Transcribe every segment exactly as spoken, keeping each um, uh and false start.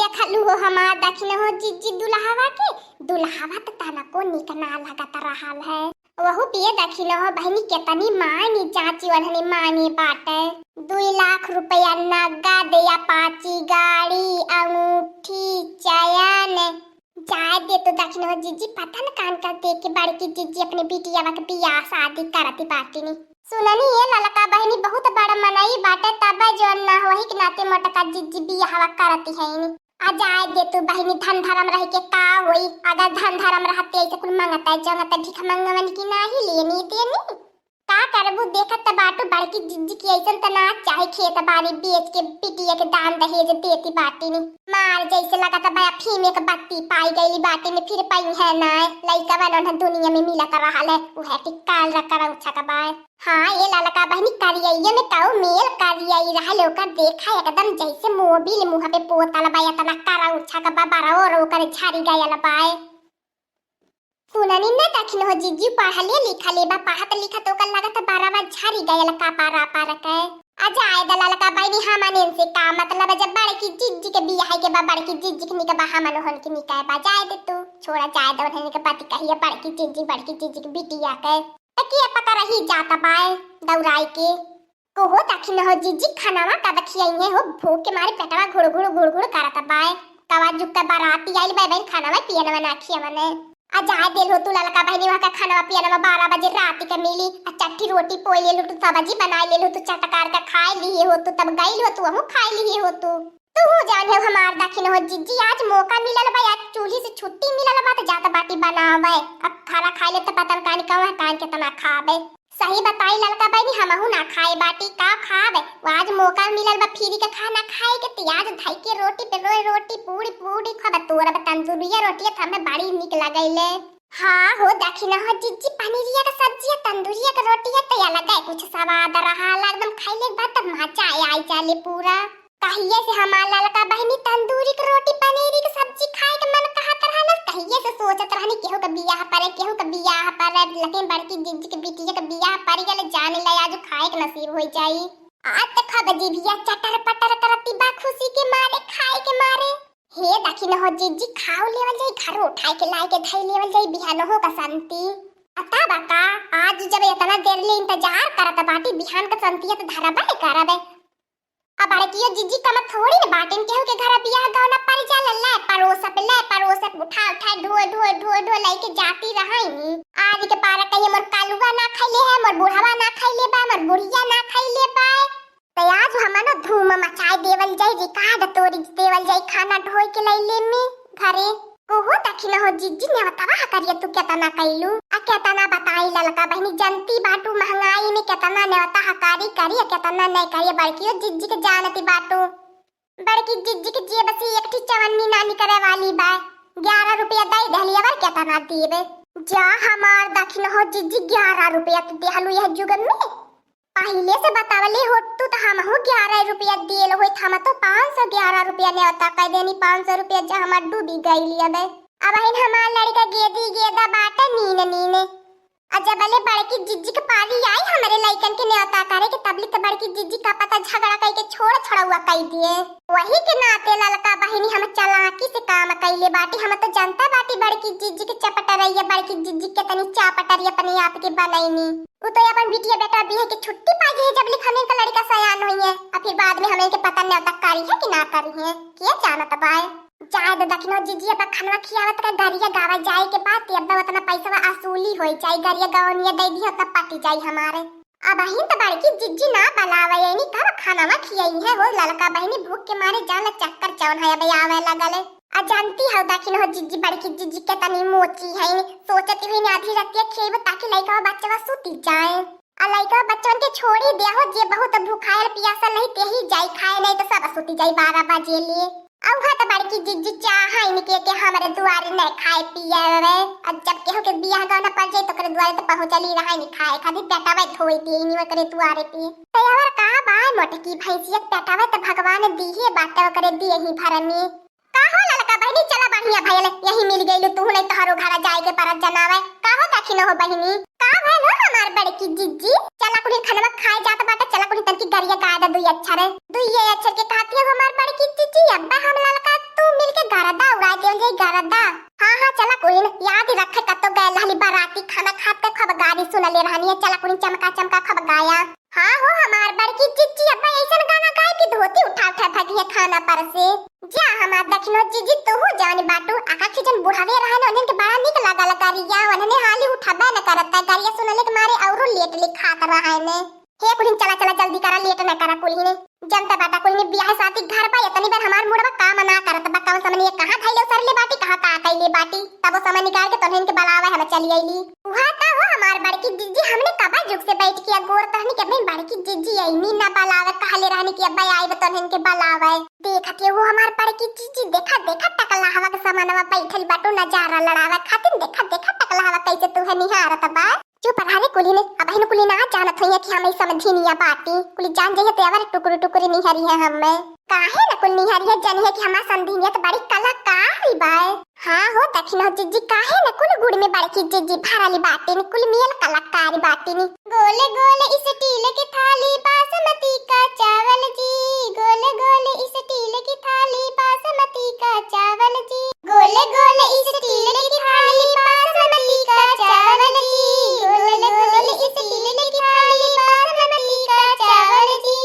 देखलू हो हमार दखिनहो जिज्जी दुल्हवा के, दुल्हवा त तनको निक ना लगत रहल है। वहू पिए दखिनहो बहिनी केतनी मांगी चाची ओढ़नी मांगी बाटे। दुई लाख रुपया नगद, अपाची गाड़ी, अंगूठी, चैन। जाए दे तो दखिनहो जिज्जी, पता न कान का देख के बड़की जिज्जी अपने बिटियावा के बियाह शादी करती बाटिनी। सुननी ये ललका बहिनी बहुत बड़ मनई बाटे, तब जौन ना होही के नाते मोटका जिज्जी बियाहवा करती है। आ जाए दे तू बहिनी, धन धरम रह के का होई? अगर धन धरम रहते ऐसे कुल मंगता है, जंगता है, भिखमंगवन की नाही लेनी देनी। का करबू, देखत त बाटू बड़की जिज्जी की ऐसन त ना चाहे खेत बाड़ी बेच के बिटिया के दान दहेज देती बाटिनी। मार जैसे लगत बा अफीम एक बत्ती पाई गई बाटिनी, फिर पई है ना लइका बनन दुनिया में मिलत रहल है, उहे टिकाल रकर उछक बाय। हाँ, ये ललका बहिनी करियइये में कऊ मेल करियई रहल, ओकर देखा एकदम जैसे मोबिल मुँह पे पोतल बा, एतना करा उछक बा, बरवा ओकर झरी गयल बाय। सुननी न दखिनहो जिज्जी पढ़ले लिखले बा, पढ़त लिखत ओकर लगत बरवा झरी गयल का पारा पार के। आ जाए द ललका बहिनी, हमन इनसे का मतलब, जब बड़की जिज्जी के बियाह के बा, बड़की जिज्जी के निकबा हमन ओहन के निकाय बा, जाए दे तू, छोड़ा जाए द ओहन के बात कहिए, बड़की जिज्जी, बड़की जिज्जी के बिटिया के। त के पता रही जात बाय दौराई के। को हो दखिनहो जिज्जी, खानावा कब खियाई है हो? भूख के मारे पेटवा घुड़ घुड़ घुड़ घुड़ करत बाय। कवा जुग का बाराती आइल बाय, बहिन खानावा पियनवा ना खियावने। आ जाए देल हो तू ललका बहिनी, वहाँ का खानावा पियनवा बारह बजे राती के मिली। आ चट्ठी रोटी पोई ले लू तू, सब्जी बनाई ले लू तू, चटकार का खाए लिए हो तू, तब गइल हो तू, वहू खाए लिए हो तू। तू जाने हो हमार दखिनहो जिज्जी, आज मौका मिलल बा, आज चूल्ही से छुट्टी मिलल बा, त जात बाटी बनावे। अब खाना खाए ले त पता न कानी कहाँ कान केतना खाबे। सही बताई ललका बहिनी, हमहू ना खाए बाटी, का खाबे? वो आज मौका मिलल बा फ्री के खाना खाए के, त आज धई के रोटी पे रोए रोटी, पूड़ी पूड़ी खाबे, तोर अब तंदूरिया रोटिया त हमें बड़ी निक लगैले। हाँ हो दखिनहो जिज्जी, पनीरिया के सब्जी, तंदूरिया के रोटिया त अलग है कुछ स्वाद रहा, एकदम खैले के बाद त मजा आई जाले पूरा। कहिए से हमार ललका बहिनी तंदूरी के रोटी, पनीरी के सब्जी खाए के मन कहत रहल, कहिए से सोचत रहनी केहू के बियाह परे, केहू के बियाह परे, लेकिन बड़की जिज्जी के बिटिया के बियाह पड़ गल, जान ले आज खाए के नसीब हो जाई। आज त खब जिभिया चटर पटर करती बा खुशी के मारे, खाए के मारे। हे दखिनहो जिज्जी, खाओ लेवल जाई, घर उठाए के लाए के धई लेवल जाई, बिहान हो का शांति। अता बा का, आज जब इतना देर ले इंतजार करत बाटी, बिहान का शांति त धरबे करबे। अब बड़कियो जिज्जी कम थोड़ी न बाटिन, केहू के घर बियाह गौना पड़ जाला, ले परोसब, ले परोसब, उठा उठा, ढोए ढोए, ढोए ढोए लइके जाती रहाई। आज के पारा कहिए मोर कालुआ ना खैले है, मोर बुढ़वा ना खैले बा, मोर बुढ़िया ना खैले बा। त आज हमनो धूम मचाए देवल जाई, record तोड़ी देवल जाई, खाना ढोए के लैले में घरे। कोहो दखिनहो जिज्जी, नेवतवा हकारिया तू केतना कइलू, आ केतना बताई ललका बहिनी, जनती बाटू महंगाई में केतना नेवता हकारी करी, आ केतना नहीं करी, बड़कियो जिज्जी के जानती बाटू। बड़की जिज्जी के जेब से एक ठी चवन्नी ना निकरे वाली बा, ग्यारह रुपया दई दहली, अबर केतना देबे? जा हमार दखिनहो जिज्जी, ग्यारह रुपया तू देहलू यह जुगन में। पहिले से बतावले होतू त हमहू ग्यारह रुपया देल होइत, हम तो पाँच सौ ग्यारह रुपया नेवता कह देनी, पाँच सौ रुपया जा हमार डूबी गइल अबे। अबहिन हमार लड़िका गेदी गेदा बाटे नीन नीने। आ जबले बड़की जिज्जी के पारी आई हमरे लइकन के नेवता करे के, तबली त बड़की जिज्जी का पता झगड़ा कइके छोड़ छोड़ौआ कइ दिए। वही के नाते ललका बहिनी हम चालाकी से काम कइले बाटी, हम तो जनता बाटी बड़की जिज्जी के चपटरैया, बड़की जिज्जी के तनी चापटरी अपने आप के बनैनी। उ तो अपन बिटिया बेटा बियाह के छुट्टी पाई है, जब लिख हमें का लड़का सयान होई है, आ फिर बाद में हमें के पता नेवता करी है कि ना करी है, के जानत बाय। जाए दे दखिनो जिज्जी, अब खनवा खियावत का गरिया गावा जाए के बात, अब उतना पैसा वसूली होई जाए, गरिया गवनिया दे दी, उतना पटी जाए हमारे। अबहिन त बड़की जिज्जी ना बलावे, यानी कब खानावा खियाई है हो, ललका बहिनी भूख के मारे जान ला चक्कर चौन है, अब आवे लगल है। आ जानती हो दखिनहो जिज्जी, बड़की जिज्जी के तनी मोची है, सोचती हुई आधी रतिया खेब ताकि लइका बच्चा सूती जाए। आ लइका बच्चन के छोड़ी दिया हो, जे बहुत भूखायल पियासल नहीं तेही जाई खाए, नहीं तो सब सूती जाई बारह बजे लिए। आ उहा त बड़की जिज्जी चाहा इनके के हमरे दुआरे नहीं खाए पिए रे। आ जब केहू के बियाह गौना पड़ जाई तो ओकरे दुआरे तो पहुँचली रहा नहीं खाए, खाली पेटवा धोई दी नहीं ओकरे दुआरे पे। तो और का बाय मोटकी भैंसिया के पेटवा तो भगवान दिए बाटे ओकरे दिए ही भर में। का हो ललका बहिनी, चला बढ़िया भयल, यही मिल गइलू तू, नहीं तोहरो घरा जाए के परत जनावे। का हो दखिनहो बहिनी? का भयल हो हमार बड़की जिज्जी? चला कुनी खनवा खाए जात बाटे, चला कुनी तनकी गरिया गाय दा दुई अक्षर है। दुई अक्षर के कहती हो हमार बड़की जिज्जी, अब्बा हम ललका तू ये गरदा। हाँ, हाँ, चला कुलिन, याद रखे कतो गए लहली बराती, खाना खात के खूब गारी सुनले रहनी है, चला कुलिन चमका चमका खूब गाया। हाँ हो हमार बड़की जिज्जी, अब्बा ऐसन गाना गाई कि धोती उठा उठा भगी है खाना पर से। जा हमार दखिनो जिज्जी, तोहू जानी बाटू, आका खिजन बुढ़ावे रहन, उन्हन के बड़ा निक लागल गरिया, उन्हने हाली उठाबे न करत, गरिया सुनले के मारे औरो लेट लिखात रहन। हे कुलिन चला चला जल्दी करा, लेट न करा कुलिन। जनता बाटा कुलिन बियाह शादी घर बा, इतनी बार हमार मुड़वा काम ना करत बा, कौन समनिया कहाँ धैले उतरले बाटी, कहाँ का कैले बाटी, तब वो समय निकाल के तोहन के बलावे हम चली अइली। उहा त हो हमार बड़की जिज्जी, हमने कबा जुग से बैठ के अगोर तहनी के अपनी बड़की जिज्जी अइनी ना बलावे, कहले रहनी कि अब्बा आइब तोहन के बलावे। देखत ये वो हमार बड़की जिज्जी, देखा देखा टकला हवा के समानवा बैठल बाटू नजारा लड़ावे खातिर, देखा देखा टकला हवा कैसे तू है निहारत बा। चुप रहा रे कुलिन, अबहिन कुलिन ना जानत होइहे कि हम ई समधिनिया बाटी। कुलि जान जइहे ते अवर टुकुर टुकुर निहरिहे हम्मे। काहे न कुल निहरिहे, जनिहे कि हमार समधिनिया त बड़ी कलाकार बाय। हाँ हो दखिनो जिज्जी, काहे न कुल गुड़ में बड़की जिज्जी भरली बाटिन, कुल मियल कलाकार बाटिन। गोले गोले स्टील के थाली, बासमती का चावल जी। गोले गोले स्टील की थाली, बासमती का चावल जी। गोले गोले स्टील की थाली, बासमती का चावल जी। गोले गोले स्टील की थाली, बासमती का चावल जी।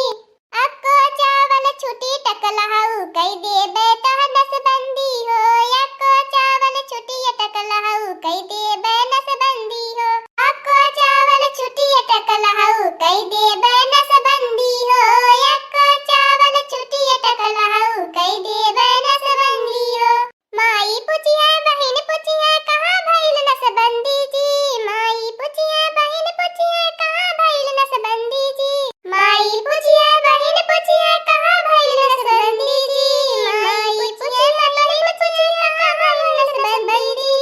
अक्को चावल छुटी टकलहऊ, कई देबे तोहर नसबंदी हो। अक्को चावल छुटी टकलहऊ, कई देबे नसबंदी हो। अक्को चावल छुटी टकलहऊ, कई देबे नसबंदी हो। अक्को चावल छुटी टकलहऊ, कई देबे नसबंदी हो। माई पुछिहे, बहिन पुछिहे, कहाँ भइल नसबंदी जी? माई पुछिहे, बहिन पुछिहे, कहाँ भइल नसबंदी जी? माई पुछिहे, बहिन पुछिहे, कहाँ भइल नसबंदी जी? माई पुछिहे, बहिन पुछिहे, कहाँ भइल नसबंदी जी?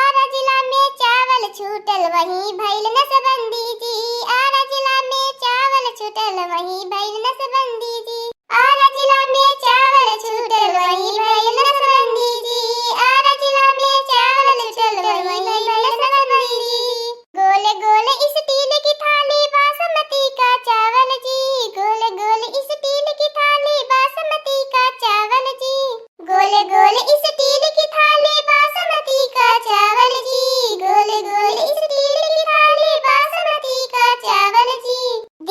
आरा जिला में चावल छूटल, वहीं भइल नसबंदी जी। आरा जिला में चावल छूटल, वहीं भइल नसबंदी जी। आरा जिला में चावल छूटल, वहीं भइल नसबंदी जी। आरा जिला में चावल छूटल, वहीं भइल नसबंदी जी। गोल गोल स्टील की थाली, बासमती का चावल जी। गोल गोल स्टील की थाली, बासमती का चावल जी। गोल गोल स्टील की थाली, बासमती का चावल जी। गोल गोल स्टील की थाली, बासमती का चावल जी।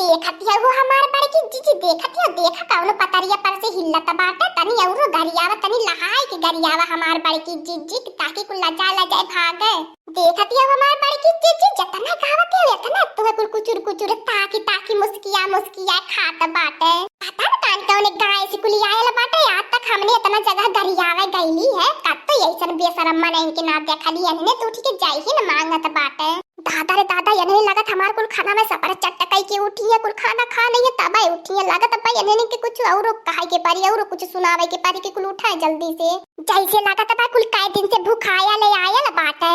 देखत हऊ हमार बड़की जिज्जी, देखत हऊ, देखा कौनो पतरिया पर से हिलत बाटे, तनी औरो गरियावा, तनी लहाई के गरियावा हमार बड़की जिज्जी, ताकि कुल लजा लजाए भागे। देखत हऊ हमार बड़की जिज्जी, जतना गावत हऊ, एतना तुहे कुल कुचुर कुचुर ताकि ताकि मुस्किया मुस्किया खात बाटे। पता न कान कौने गाय से कुली आयल बाटे, आज तक हमने इतना जगह गरियावे गईली है, कब तो ऐसन बेशरम मनइन के ना देखली, एनने तो उठी के जाई ही न मांगत बाटे। दादा रे दादा, एनने लगत हमार कुल खाना में सपर चट कई के उठी है, कुल खाना खा नहीं है, तबे उठी है, लगत बा एनने के कुछ औरो कहे के परी, औरो कुछ सुनावे के परी कि कुल उठाए जल्दी से। जैसे लगत बा कुल कई दिन से भुखाया ले आयल बाटे।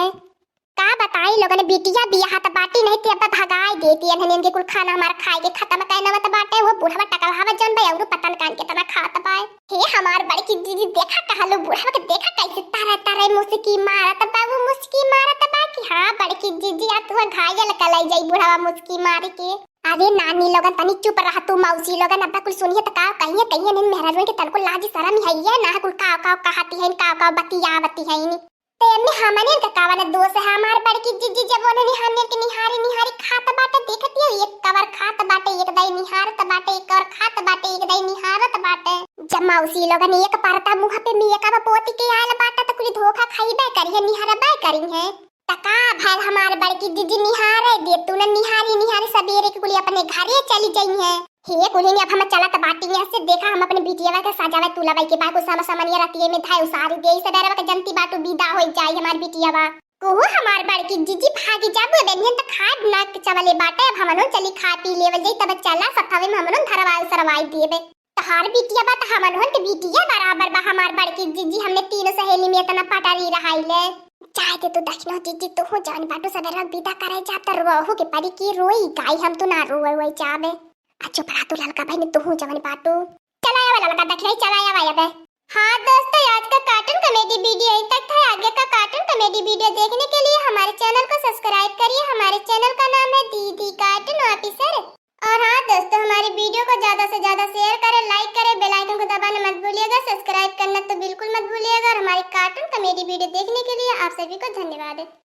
का बताई लोगन, बिटिया बियाहत बाटी, नहीं ते अब भगाई देती, एनहन के कुल खाना हमार खाए के खत्म कइनवत बाटे। वो बुढ़वा टकलहावा जौन बा, औरो पता न कान केतना खात बा। हे हमार बड़की जिज्जी, देखा कहलो बुढ़वा के, देखा कैसे तरह तरह मुस्की मारत बा। वो मुस्की मारत बा कि हाँ बड़की जिज्जी, आ तू घायल कलाई जाई बुढ़वा मुस्की मार के। अरे नानी लोगन तनी चुप रह तू, मौसी लोगन अब कुल सुनिए त का कहिए, कहिए नहीं मेहरारुन के तनको लाज शरम है ये ना, कुल काव काव कहती है, काव काव बतियावती है। ते एमे हमने का कावन दोष है हमार बड़की जिज्जी, जब उन्होंने हमने के निहारी निहारी खात बाटे, देखत हियो एक कवर खात बाटे, एक दाई निहारत बाटे, एक कवर खात बाटे, एक दाई निहारत बाटे। जब मौसी लोगन एक परता मुँह पे मेकअप पोती के आयल बाटे त कुल धोखा खाइबे करिहे, निहारबे करिहे। त का भैल हमार बड़की जिज्जी निहारे दे तू न निहारी निहारी सबेरे के कुल अपने घरे चली जइहे। हे कुलिन, अब हम चलत बाटी यहाँ से, देखा हम अपने बिटियावा के सजावे तुलावे के बा, कुछ सम-, समनिया रतिये में धाय उसारी दे, सबेरवा के जनती बाटू विदा होई जाई हमार बिटियावा। कुहू हमार बड़की जिज्जी भागी जाबू, बेनियन त खाए ना के चवले बाटे, अब हमनो चली खा पी लेवल जाई, तब चला सथवे में हमनो धरवाई सरवाई देबे। तहार बिटिया बा त हमनो के बिटिया बराबर बा हमार बड़की जिज्जी, हमने तीनों सहेली में इतना पटारी रहाइले। चाहे ते तू दखिनो जिज्जी, तू हो जान बाटू सबेरवा विदा करे जाब त रोहू के परी की रोई गाई, हम तो ना रोए वोए जाबे। आ चुप रहा तू ललका बहिन, तू हूँ जवन बाटू। चला आवा ललका दखिनाई, चला आवा अबे। हाँ दोस्तों, आज का कार्टून कॉमेडी वीडियो यहीं तक था। आगे का कार्टून कॉमेडी वीडियो देखने के लिए हमारे चैनल को सब्सक्राइब करिए, हमारे चैनल का नाम है दीदी कार्टून ऑफिसर। और हाँ दोस्तों, हमारी video को ज्यादा से ज्यादा share करें, like करें, bell icon को दबाना मत भूलिएगा, subscribe करना तो बिल्कुल मत भूलिएगा। और हमारी cartoon comedy video देखने के लिए आप सभी को धन्यवाद।